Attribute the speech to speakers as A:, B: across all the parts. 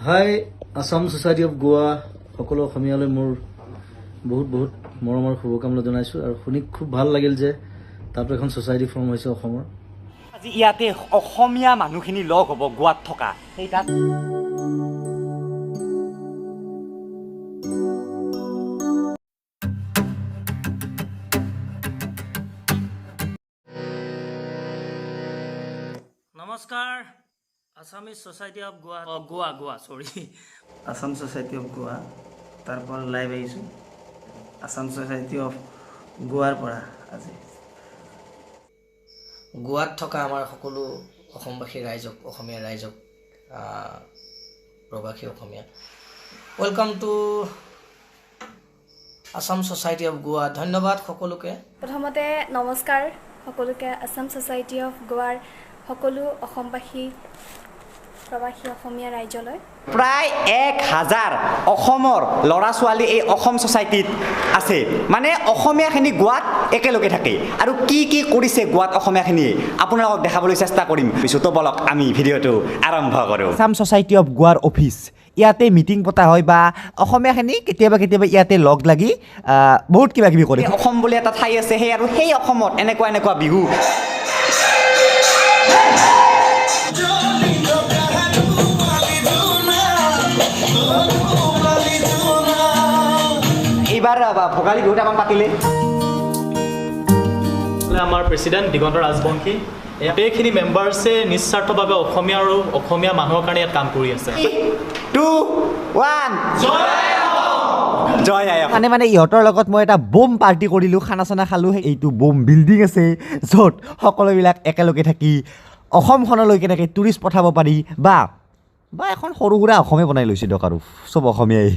A: Hi Assam society of গোৱা, সকলো অসমীয়ালৈ মোৰ বহুত বহুত মৰম আৰু শুভকামনা জনাইছোঁ। আৰু শুনি খুব ভাল লাগিল যে তাতো এখন ছ'চাইটি ফৰ্ম হৈছে অসমৰ।
B: আজি ইয়াতে অসমীয়া মানুহখিনি লগ হ'ব গোৱাত থকা সেই তাত।
C: নমস্কাৰ, Assamese society of Goa, Goa Goa sorry,
D: Assam society of Goa, তাৰ পৰা লাইভ আহিছোঁ। আছাম ছ'চাইটি অফ গোৱাৰ পৰা আজি
E: গোৱাত থকা আমাৰ সকলো অসমবাসী ৰাইজক, অসমীয়া ৰাইজক, প্ৰৱাসী অসমীয়া, welcome to Assam society of Goa. ধন্যবাদ সকলোকে।
F: প্ৰথমতে নমস্কাৰ সকলোকে, আছাম ছ'চাইটি অফ গোৱাৰ সকলো অসমবাসী প্ৰৱাসী অসমীয়া ৰাইজলৈ।
B: প্ৰায় 1000 অসমৰ ল'ৰা ছোৱালী এই অসম ছ'চাইটিত আছে, মানে অসমীয়াখিনি গোৱাত একেলগে থাকে। আৰু কি কি কৰিছে গোৱাত অসমীয়াখিনিয়ে আপোনালোকক দেখাবলৈ চেষ্টা কৰিম। পিছতো বলক আমি ভিডিঅ'টো আৰম্ভ কৰোঁ।
G: আছাম ছ'চাইটি অফ গোৱাৰ অফিচ, ইয়াতে মিটিং পতা হয় বা অসমীয়াখিনি কেতিয়াবা কেতিয়াবা ইয়াতে লগ লাগি বহুত কিবা কিবি কৰে।
B: অসম বুলি এটা ঠাই আছে, সেই আৰু সেই অসমত এনেকুৱা এনেকুৱা বিহু। এইবাৰ ভোগালী বিহুত আমাক পাতিলে
H: আমাৰ প্ৰেচিডেণ্ট দিগন্ত ৰাজবংশী, গোটেইখিনি মেম্বাৰ্ছে নিস্বাৰ্থভাৱে অসমীয়া আৰু অসমীয়া মানুহৰ কাৰণে ইয়াত কাম কৰি আছে।
B: 2 1 জয় আই।
G: মানে মানে ইহঁতৰ লগত মই এটা বোম পাৰ্টি কৰিলোঁ, খানা চানা খালোঁ। এইটো বোম বিল্ডিং আছে য'ত সকলোবিলাক একেলগে থাকি অসমখনলৈ কেনেকৈ টুৰিষ্ট পঠাব পাৰি বা বা এখন সৰু সুৰা অসমে বনাই লৈছে দিয়ক, আৰু চব অসমীয়াই।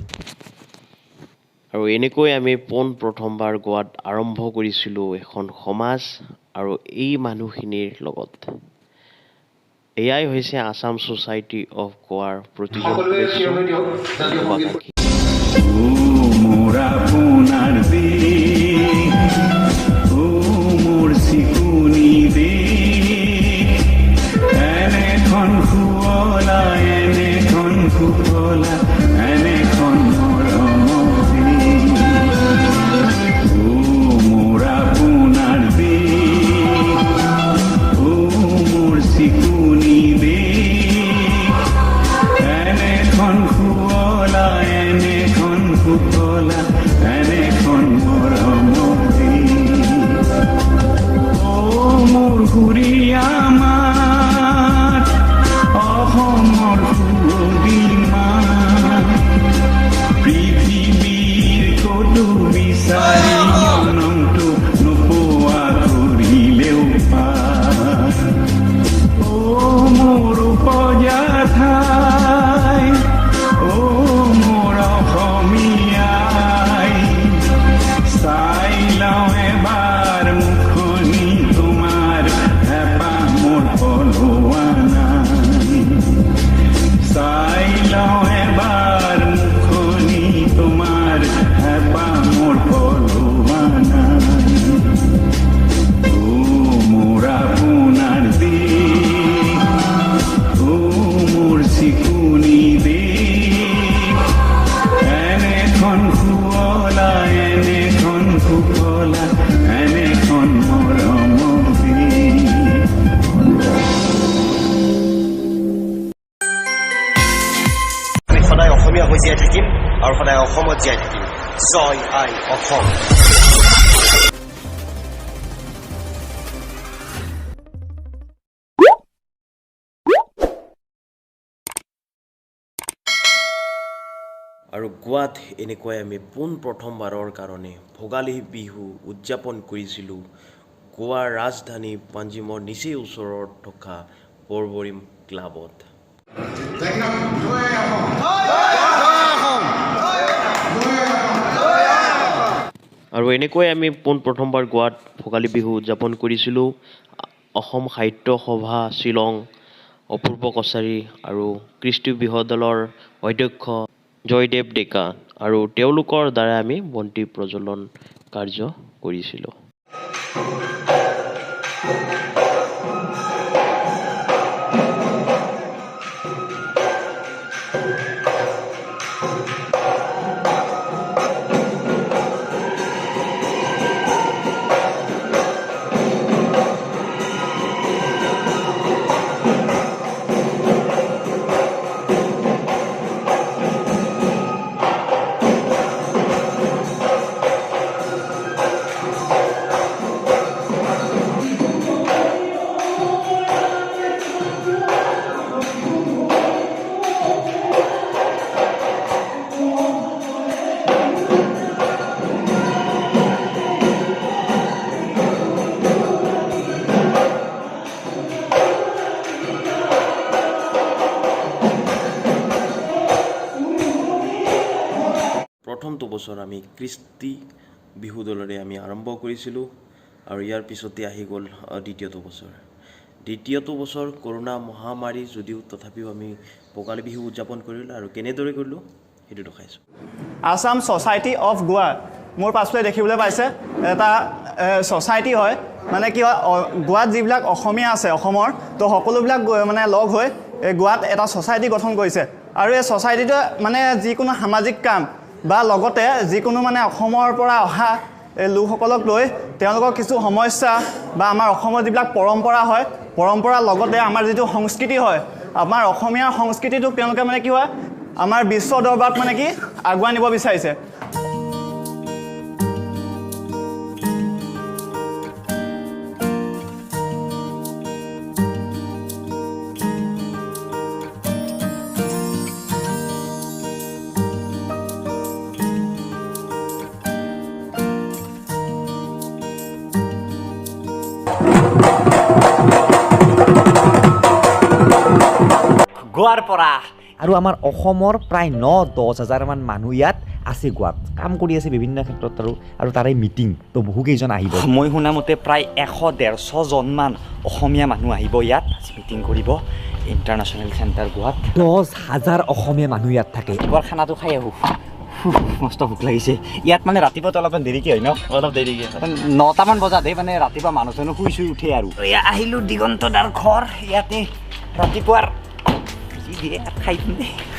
I: আৰু এনেকৈ আমি পোন প্ৰথমবাৰ গোৱাত আৰম্ভ কৰিছিলোঁ এখন সমাজ আৰু এই মানুহখিনিৰ লগত। এয়াই হৈছে আছাম ছ'চাইটি অফ গোৱাৰ প্ৰতিজন সদস্য।
J: সদায় অসমীয়া হৈ জীয়াই থাকিম আৰু সদায় অসমত জীয়াই থাকিম। জয় আই অসম।
I: আৰু গোৱাত এনেকুৱাই আমি পোন প্ৰথমবাৰৰ কাৰণে ভোগালী বিহু উদযাপন কৰিছিলোঁ গোৱাৰ ৰাজধানী পাঞ্জিমৰ নিচেই ওচৰত থকা বৰবৰীম ক্লাবত। আৰু এনেকৈ আমি পোন প্ৰথমবাৰ গোৱাত ভোগালী বিহু উদযাপন কৰিছিলোঁ। অসম সাহিত্য সভা শ্বিলং, অপূৰ্ব কছাৰী আৰু কৃষ্টি বিহদলৰ অধ্যক্ষ জয়দেৱ ডেকা আৰু তেওঁলোকৰ দ্বাৰা আমি বন্তি প্ৰজ্বলন কাৰ্য কৰিছিলোঁ। প্ৰথমটো বছৰ আমি কৃষ্টি বিহু দলেৰে আমি আৰম্ভ কৰিছিলোঁ আৰু ইয়াৰ পিছতে আহি গ'ল দ্বিতীয়টো বছৰ। দ্বিতীয়টো বছৰ কৰোণা মহামাৰী যদিও তথাপিও আমি ভোগালী বিহু উদযাপন কৰিলোঁ আৰু কেনেদৰে কৰিলোঁ সেইটো দেখাইছোঁ।
K: আছাম ছ'চাইটি অফ গোৱা মোৰ পাছফালে দেখিবলৈ পাইছে, এটা ছ'চাইটি হয়। মানে কি হয়, গোৱাত যিবিলাক অসমীয়া আছে অসমৰ, তো সকলোবিলাক মানে লগ হৈ এই গোৱাত এটা ছ'চাইটি গঠন কৰিছে। আৰু এই ছ'চাইটিটোৱে মানে যিকোনো সামাজিক কাম বা লগতে যিকোনো মানে অসমৰ পৰা অহা এই লোকসকলক লৈ তেওঁলোকৰ কিছু সমস্যা বা আমাৰ অসমৰ যিবিলাক পৰম্পৰা হয়, পৰম্পৰাৰ লগতে আমাৰ যিটো সংস্কৃতি হয়, আমাৰ অসমীয়া সংস্কৃতিটোক তেওঁলোকে মানে কি হয় আমাৰ বিশ্ব দৰবাৰত মানে কি আগুৱাই নিব বিচাৰিছে।
B: গোৱাৰ পৰা
G: আৰু আমাৰ অসমৰ প্ৰায় 9-10 হাজাৰমান মানুহ ইয়াত আছে, গোৱাত কাম কৰি আছে বিভিন্ন ক্ষেত্ৰত আৰু তাৰে মিটিং তো বহুকেইজন আহিব।
B: মই শুনামতে প্ৰায় 100-150 জনমান অসমীয়া মানুহ আহিব ইয়াত মিটিং কৰিব ইণ্টাৰনেশ্যনেল চেণ্টাৰ গোৱাত।
G: 10 হাজাৰ অসমীয়া মানুহ ইয়াত থাকে।
B: এবাৰ খানাটো খাই আহোঁ, মস্ত ভোক লাগিছে। ইয়াত মানে ৰাতিপুৱাটো অলপমান দেৰিকৈ হয় ন?
H: অলপ দেৰিকৈ হয়,
B: 9টামান বজাতহে মানে ৰাতিপুৱা মানুহ চানুহ শুই শুই উঠে। আৰু এয়া আহিলোঁ দিগন্ত দাৰ ঘৰ, ইয়াতে ৰাতিপুৱাৰ খাই।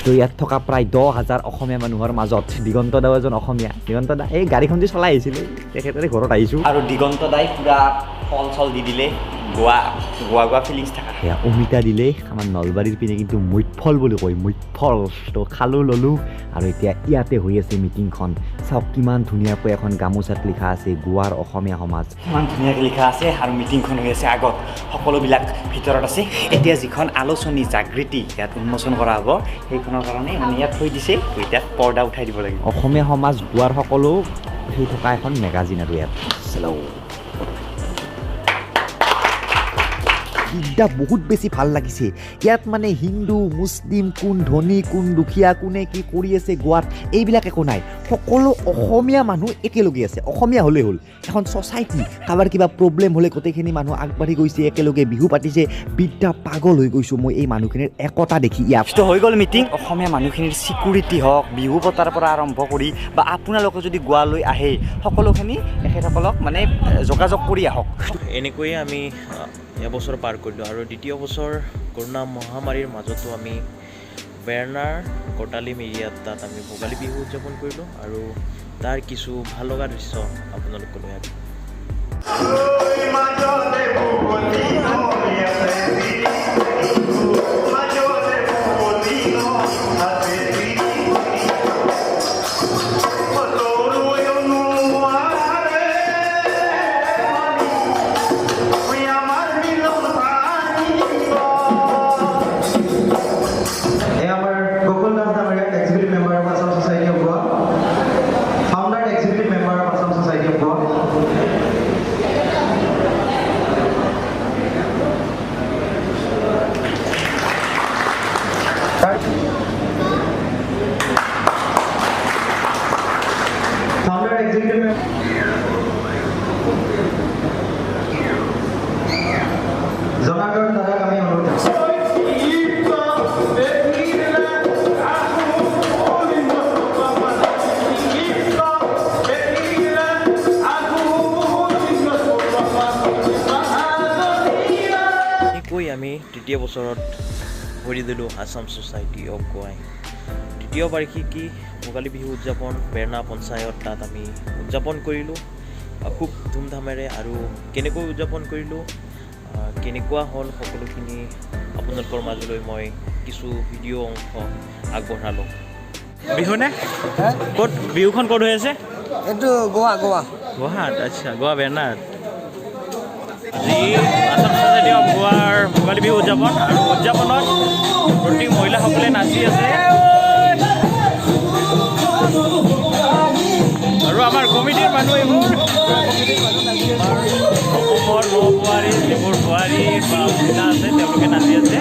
G: তো ইয়াত থকা প্ৰায় 10 হাজাৰ অসমীয়া মানুহৰ মাজত দিগন্ত দাও এজন অসমীয়া। দিগন্ত দা এই গাড়ীখন যে চলাই আহিছিলে তেখেতৰে ঘৰত আহিছোঁ।
B: আৰু দিগন্ত দাই পূৰা ফল চল দি দিলে, গোৱা গোৱা গোৱা ফিলিংছ থকা।
G: সেয়া অমিতা দিলে, আমাৰ নলবাৰীৰ পিনে কিন্তু মুঠফল বুলি কয়, মুঠফল। তো খালোঁ ল'লোঁ আৰু এতিয়া ইয়াতে হৈ আছে মিটিংখন। চাওক কিমান ধুনীয়াকৈ এখন গামোচাত লিখা আছে গোৱাৰ অসমীয়া সমাজ,
B: কিমান ধুনীয়াকৈ লিখা আছে। আৰু মিটিংখন হৈ আছে আগত, সকলোবিলাক ভিতৰত আছে। এতিয়া যিখন আলোচনী জাগৃতি ইয়াত উন্মোচন কৰা হ'ব, সেইখনৰ কাৰণে মানে ইয়াত থৈ দিছে। এতিয়া পৰ্দা উঠাই দিব লাগিব।
G: অসমীয়া সমাজ গোৱাৰ সকলো সেই থকা এখন মেগাজিন আৰু ইয়াত চলো। বিদ্যা বহুত বেছি ভাল লাগিছে ইয়াত। মানে হিন্দু মুছলিম, কোন ধনী কোন দুখীয়া, কোনে কি কৰি আছে গোৱাত, এইবিলাক একো নাই। সকলো অসমীয়া মানুহ একেলগে আছে, অসমীয়া হ'লেই হ'ল। এখন ছ'চাইটি, কাৰোবাৰ কিবা প্ৰব্লেম হ'লে গোটেইখিনি মানুহ আগবাঢ়ি গৈছে, একেলগে বিহু পাতিছে। বিদ্যা পাগল হৈ গৈছোঁ মই এই মানুহখিনিৰ একতা দেখি। ইয়াত
B: তো হৈ গ'ল মিটিং। অসমীয়া মানুহখিনিৰ ছিকিউৰিটি হওক, বিহু পতাৰ পৰা আৰম্ভ কৰি বা আপোনালোকে যদি গোৱালৈ আহে, সকলোখিনি এখেতসকলক মানে যোগাযোগ কৰি আহক।
I: এনেকৈয়ে আমি এবছৰ পাৰ কৰিলোঁ আৰু দ্বিতীয় বছৰ কৰোণা মহামাৰীৰ মাজতো আমি বেৰ্নাৰ কটালিম এৰিয়াত তাত আমি ভোগালী বিহু উদযাপন কৰিলোঁ আৰু তাৰ কিছু ভাল লগা দৃশ্য আপোনালোকলৈ আগবঢ়ালোঁ। এনেকৈ আমি তৃতীয় বছৰত ভৰি দিলোঁ আছাম ছ'চাইটি অফ গোৱাই। দ্বিতীয় বাৰ্ষিকী ভোগালী বিহু উদযাপন বেৰ্না পঞ্চায়ত তাত আমি উদযাপন কৰিলোঁ খুব ধুমধামেৰে। আৰু কেনেকৈ উদযাপন কৰিলোঁ, কেনেকুৱা হ'ল সকলোখিনি আপোনালোকৰ মাজলৈ মই কিছু ভিডিঅ' অংশ আগবঢ়ালোঁ। বিহু নে ক'ত বিহুখন ক'ত হৈ আছে?
E: এইটো গোৱা। গোৱা
H: গুৱাহাট। আচ্ছা, গোৱা বেৰ্নাত আজি আছাম ছ'চাইটি অফ গোৱাৰ ভোগালী বিহু উদযাপন আৰু উদযাপনত প্ৰতি মহিলাসকলে নাচি আছে আৰু আমাৰ কমিটিৰ মানুহ এইবোৰ অসমৰ বোৱাৰী যিবোৰ বোৱাৰী বা মহিলা আছে তেওঁলোকে নাচি আছে।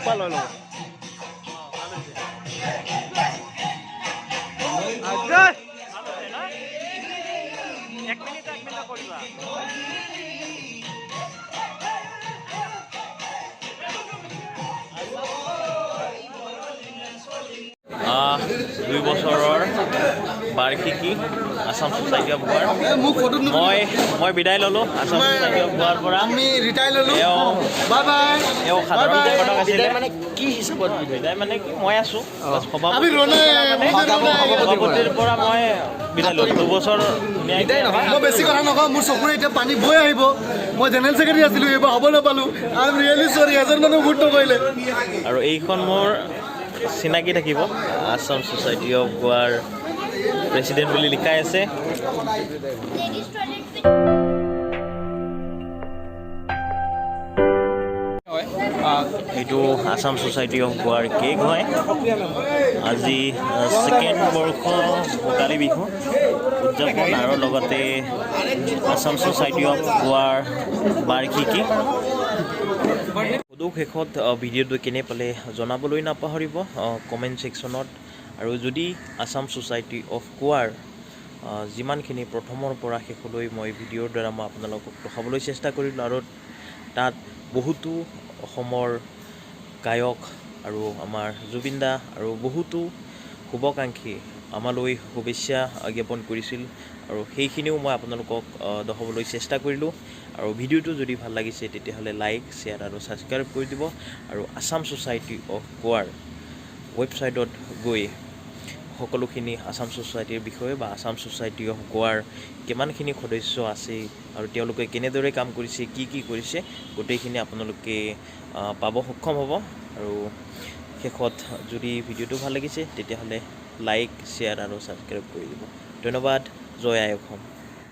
K: পৰা লৈ ল'ব।
H: এক মিনিট এক মিনিট কৰিবা। 2 বছৰৰ বাৰ্ষিকী আছাম ছ'চাইটি অফ গোৱাৰ। মই বিদায় ল'লোঁ আছাম ছ'চাইটি অফ গোৱাৰ পৰা।
L: আমি ৰিটায়াৰ ল'লোঁ। Bye bye.
H: এওঁ সাধাৰণ সম্পাদক আছিলে।
E: মানে কি হিচাপত
H: বিদায়? মানে কি, মই আছোঁ সভাপতিৰ পৰা মই বিদায় ল'লোঁ 2 বছৰ।
L: মই বেছি কথা নকওঁ, মোৰ চকুৰে এতিয়া পানী বৈ আহিব। মই জেনেৰেল ছেক্ৰেটাৰী আছিলোঁ, এইবাৰ হ'ব নাপালোঁ। I am really চৰি, এজন মানুহ ভোট নকৰিলে।
H: আৰু এইখন মোৰ চিনাকি থাকিব, আছাম ছ'চাইটি অফ গোৱাৰ প্ৰেচিডেণ্ট বুলি লিখাই আছে। এইটো আছাম ছ'চাইটি অফ গোৱাৰ কেক হয়। আজি ছেকেণ্ড বৰ্ষ ভোগালী বিহু উদযাপন আৰু লগতে আছাম ছ'চাইটি অফ গোৱাৰ বাৰ্ষিকী। সদৌ শেষত ভিডিঅ'টো কেনে পালে জনাবলৈ নাপাহৰিব কমেণ্ট ছেকশ্যনত। আৰু যদি আছাম ছ'চাইটি অফ গোৱাৰ যিমানখিনি প্ৰথমৰ পৰা শেষলৈ মই ভিডিঅ'ৰ দ্বাৰা মই আপোনালোকক দেখাবলৈ চেষ্টা কৰিলোঁ, আৰু তাত বহুতো অসমৰ গায়ক আৰু আমাৰ জুবিন দা আৰু বহুতো শুভাকাংক্ষী আমালৈ শুভেচ্ছা জ্ঞাপন কৰিছিল, আৰু সেইখিনিও মই আপোনালোকক দেখাবলৈ চেষ্টা কৰিলোঁ। আৰু ভিডিঅ'টো যদি ভাল লাগিছে তেতিয়াহ'লে লাইক, শ্বেয়াৰ আৰু ছাবস্ক্ৰাইব কৰি দিব। আৰু আছাম ছ'চাইটি অফ গোৱাৰ ৱেবছাইটত গৈ সকলোখিনি আছাম ছ'চাইটিৰ বিষয়ে বা আছাম ছ'চাইটি অফ গোৱাৰ কিমানখিনি সদস্য আছে আৰু তেওঁলোকে কেনেদৰে কাম কৰিছে, কি কি কৰিছে, গোটেইখিনি আপোনালোকে পাব সক্ষম হ'ব। আৰু শেষত যদি ভিডিঅ'টো ভাল লাগিছে তেতিয়াহ'লে লাইক, শ্বেয়াৰ আৰু ছাবস্ক্ৰাইব কৰি দিব। ধন্যবাদ। জয় আই অসম।